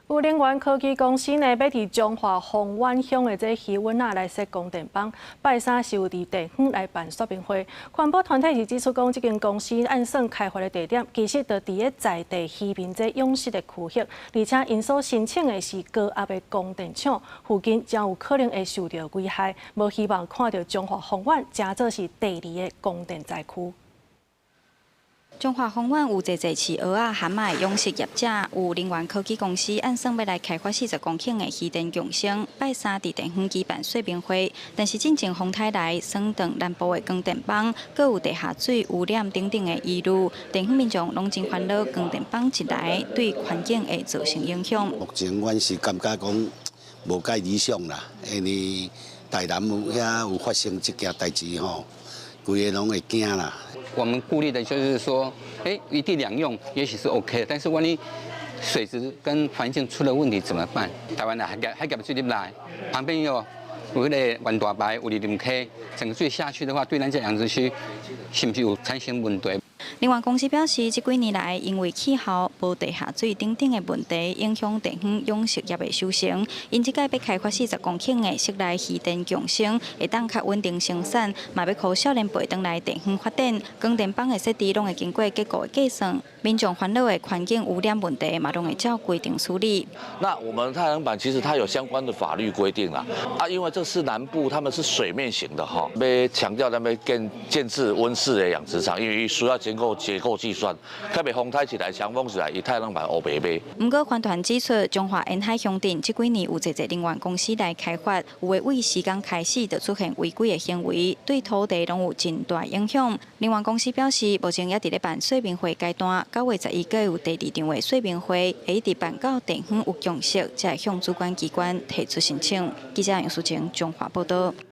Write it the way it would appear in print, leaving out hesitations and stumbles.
有能源科技公司呢，欲佇彰化豐原鄉的這魚塭仔來設光電板，拜三是有佇地方來辦說明會。環保團體是指出講，這間公司按算開發的地點，其實就佇咧在地漁民這養殖的區域，而且𪜶所申請的是高壓的光電廠，附近將有可能會受著危害，無希望看著彰化豐原成做是第二个光電災區。彰化豐原有濟濟飼蚵仔、蚶仔的養殖業者，有能源科技公司按算欲來開發40公頃的漁電共生，拜三佇地方舉辦說明會。但是進前風颱來，損斷南部的光電板，閣有地下水污染等等的疑慮，地方民眾攏真煩惱光電板一來對環境會造成影響。目前阮是感覺講無蓋理想啦，因為台南有遐有發生這件代誌吼，規个攏會驚啦。我們顧慮的就是說，哎，一地兩用也許是 OK，但是萬一水質跟環境出了問題怎麼辦？台灣的海峽水入來，旁邊有有彼个元大排，有里林溪，整個水下去的話，對咱這養殖區是毋是有產生問題？能源公司表示，這幾年來因為氣候、無地下水等等的問題，影響地方養殖業的收成。𪜶這擺欲開發40公頃的室內漁電共生，會當較穩定生產，嘛欲予少年輩轉來地方發展。光電板的設置攏會經過結構的計算，民眾煩惱的環境污染問題嘛，攏會照規定處理。那我們太陽能板其實它有相關的法律規定啦，啊，因為這是南部，他們是水面型的哈，欲強調咱欲建置溫室的養殖場，因為需要經過結構計算，特別風颱起來、強風起來，伊太陽能板烏白白。毋過，環團指出，彰化沿海鄉鎮這幾年有濟濟能源公司來開發，有的對施工開始就出現違規的行為，對土地攏有真大影響。能源公司表示，目前猶佇咧辦說明會階段，9月11閣有第二場的說明會，會一直辦到地方有共識，才會向主管機關提出申請。記者楊淑晴彰化報道。